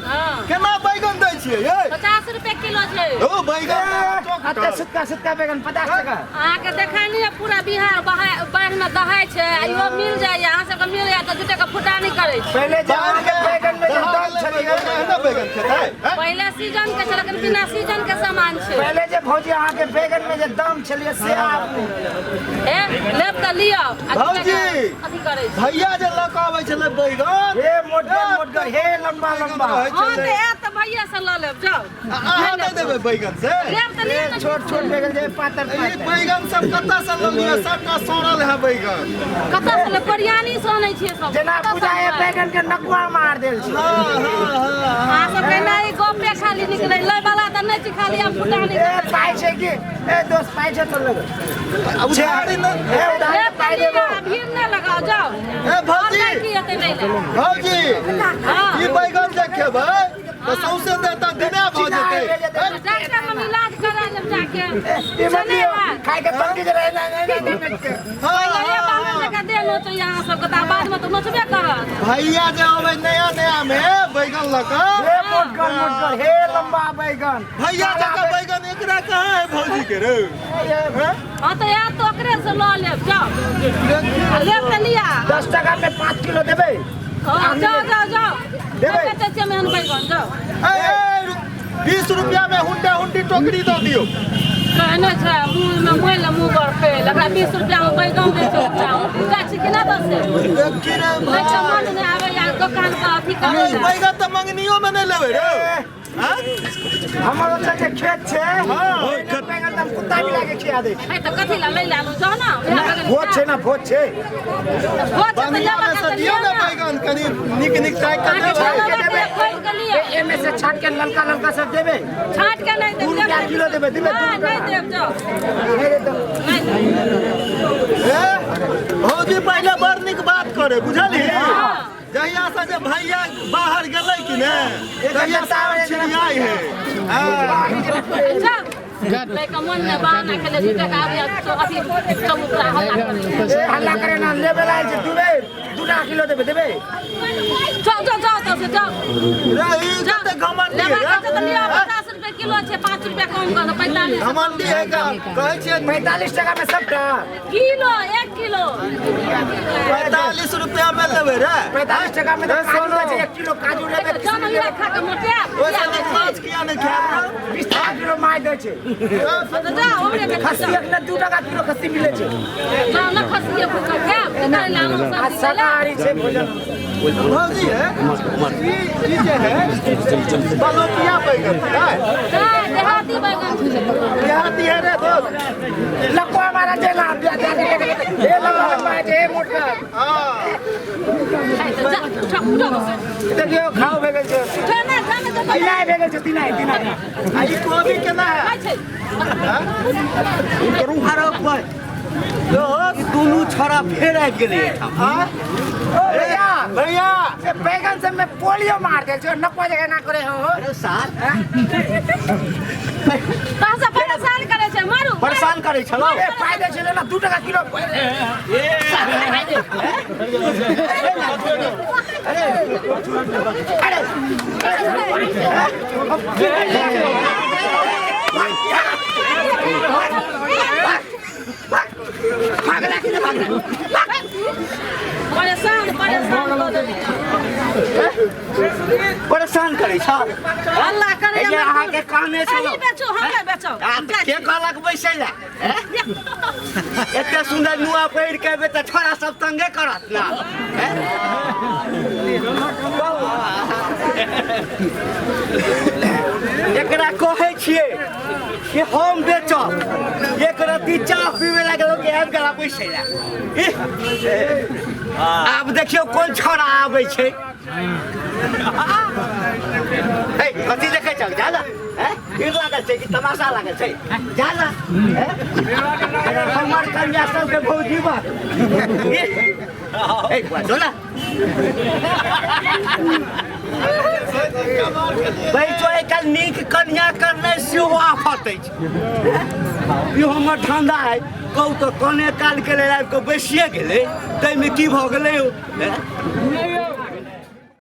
हाँ। केना बैगन दै छियै यै? 50 रुपए किलो छै। ओ बैगन अते सुटका सुटका बैगन 50 टका। अहाँके देखै नहि यऽ, पूरा बिहार बाढ़ि मे दहाइ छै आ इहो मिल जाइए। अहाँ सबके मिल जायत तऽ 2 टका फुटानी करै छी। पहिले जे अहाँके बैगन में जे दाम छलै, एहना बैगन खेतै हैं? पहिले सीजन के छै, लेकिन बिना सीजन के सामान छै। पहिले जे भौजी अहाँके बैगन में जे दाम छलियै से आब नहि। हे, लेब तऽ लिअ आ दू भौजी! टका अथी करै छी। भैया जे लऽ कऽ अबै छलै बैगन, हे मोटगर मोटगर, हे लम्बा लम्बा। रहै हँ, छलै। तऽ आयब तऽ भैया से लऽ लेब, जाउ। आ अहाँ नहि देबै बैगन से? लेब तऽ लिअ ने। छोट छोट बैगन जे पातर ई पातर। बैगन सब कतऽ से लौलियै? सबटा सड़ल है बैगन। कतऽ से लेब? कोरियानी से अनै छियै सब। जेना कतऽ से बुझाए अनबै? बैगन के नकुआ मार देल छै। हाँ हाँ हाँ। अहाँ सबके नहि गपे खाली निकलै, लै वाला तऽ नहि छी, खाली आब फुटानी। ए पाइ छै कि? ए दोस्त, पाइ छै तो लेबै। आ उधारी न। ए उधारी लेब पाइ तऽ लिअ, देबो। भीड़ नहि लगाउ, जाउ। ए आओर भौजी, नहि की हेतै नहि लेब। भौजी, हँ। ई बैगन जे खेबै तऽ सौंसे देह तऽ दिने भऽ जेतै। हैं? डॉक्टर हम इलाज करा लेब जाके। ई मत खाय के तंगी जे रहे, नहीं नहीं नहीं नहीं। हाँ, पहिले हाँ, बाहर हाँ। जकाँ देह नोचैए अहाँ सबके तऽ बाद मे तऽ नोचबे करत। भैया जे अबै नया नया मे बैगन लऽ कऽ, हे मोटगर मोटगर, हे लम्बा बैगन। भैया जकाँ बैगन एकरा कहाँ है भौजी के रे? हँ, तऽ आयब तऽ ओकरे से लऽ लेब, जाउ। आ लेब तऽ लिअ। 10 टका में 5 किलो देबै? हँ, जाउ जाउ जाउ। देबै? बेचै छियै हम एहन बैगन, जाउ। ए, ए, रुक, 20 रुपया में हुंडा हुंडी टोकरी दऽ दियौ। कहने छै मुँह मे मोहि ले मुँह बरफे, एकरा 20 रुपया मे बैगन दै छै। जाइ छी कि नहि बस? देखी रे। नहि छै मन नहि आबैया दोकान पर अथी करै ई लए। बैगन तऽ मंगनियो में नहि लेबै रे। हाँ? हमर ओतऽ जे खेत छै, ओहिमे बैगन तऽ हम कुत्ता बिला के खिया दै छी। है तऽ कथी लए लै लए आलू? जाउ ने, उएह बैगन। भोज छै ने, भोज छै। भोज छै तऽ बंगला में लेबऽ से के दियौ लिअ ने ने। बैगन कनि नीक नीक ताकि कऽ अहाँके देबै। लेबऽ के खोलि कऽ लिअ। एमे से छाट के ललका ललका सब देबै? छाँट के नहि देब। 2 रुपया किलो देबै, देबै? नहि, नहि देब, जाउ। नहि देब? नहि देब। ए भौजी, पहिले बड़ नीक बात करे, बुझलही? जहिया से जे भैया बाहर गेलै कि ने, तहिया से आब छिड़ियाइ है। हाँ। जाउ। लैके मन नहि बहाना खेले 2 टका आबैया अथी चबूतरा हल्ला करै। ए हल्ला करे ना, लेबे लायल छै। 2 बेर 2 टका किलो देबै, देबै? जाउ जाउ जाउ तऽ से जाउ। रे, ई कते घमंडी है लेबाक रे? छै तऽ लिअ, 50 रुपए किलो छै, 5 रुपया कम कऽ दऽ, 45। घमंडी है का कहै छियै? 45 टका में सबटा? Kilo, 1 kilo. 45 रुपया में लेबै रे? 45 टका में तऽ काजू दै छै, 1 किलो काजू लेबै? जाउ ने, इएह खा कऽ मोटायब। ओहिसँ नीक माछ किया नहि खायब? 20 टका किलो माछ दै छै। तऽ जाउ, हमरे के खस्सी जाउ। एक ने 2 टका किलो खस्सी मिलै छै। जाउ ने, खस्सिए भूखल खायब, नहि लालू आ सब्जी। शाकाहारी छै भोजन। भौजी है, ई जे है बलोकिया बैगन है? नहि, देहाती बैगन छै। देहाती है रे दोस्त। लकुआ मारा जे लाभ दे दे दे, हे लम्बा लम्बा छै, हे मोटका। हाँ। है तऽ जा, उठा उठा बस। देखियौ, खाओ भए गेल छै। उठा ने, जा ने, जा। तिनाइ भए गेल छै, तिनाइ तिनाइ। आ ई कोबी केना है? खाइ छै। अरे भाई, दोस्त, ई दुनू छोरा फेर आबि गेलै एहिठाम। हाँ? ओ भैया। भैया। से बैगन सब में पोलियो मार देल छै, नकुआ जगह ना करे हो। अरे साल। तहसँ परेशान करै छै, मारू। परेशान करै छलौ? ए पाइ दै छै ना, 2 टका किलो। अरे भागला कि नहि भागला? परेशान परेशान कऽ देबै। परेशान करै छल? हल्ला करै। हे, अहाँके कामे छलौ। अहीं बेचू, हम नहि बेचब। आ तऽ के कहलक बैसै लए? हैं? एते सुन्दर नुआ पहिर के एबै तऽ छोरा सब तंगे करत ना, हैं? एकरा कहै छियै कि हम बेचब, एक रत्ती चाह पीबै लागल कि आबि गेला बैसै लए। इह, आब देखियौ कोन छोरा आबै छै। हे, कथी देखै छौ? जा ना, हैं? भीड़ लागल छै कि तमाशा लागल छै? जा ना, हैं? हमर कन्या सबके भौजी बा। ए बुआ, जो ना। बैचो, आइ काल्हि नीक कन्या करनाइ सेहो आफत अछि। ई हमर धंधा है। कहू तऽ, कने कालके लेल आबि कऽ बैसिए गेलै, ताहिमे की भऽ गेलै यौ, हैं?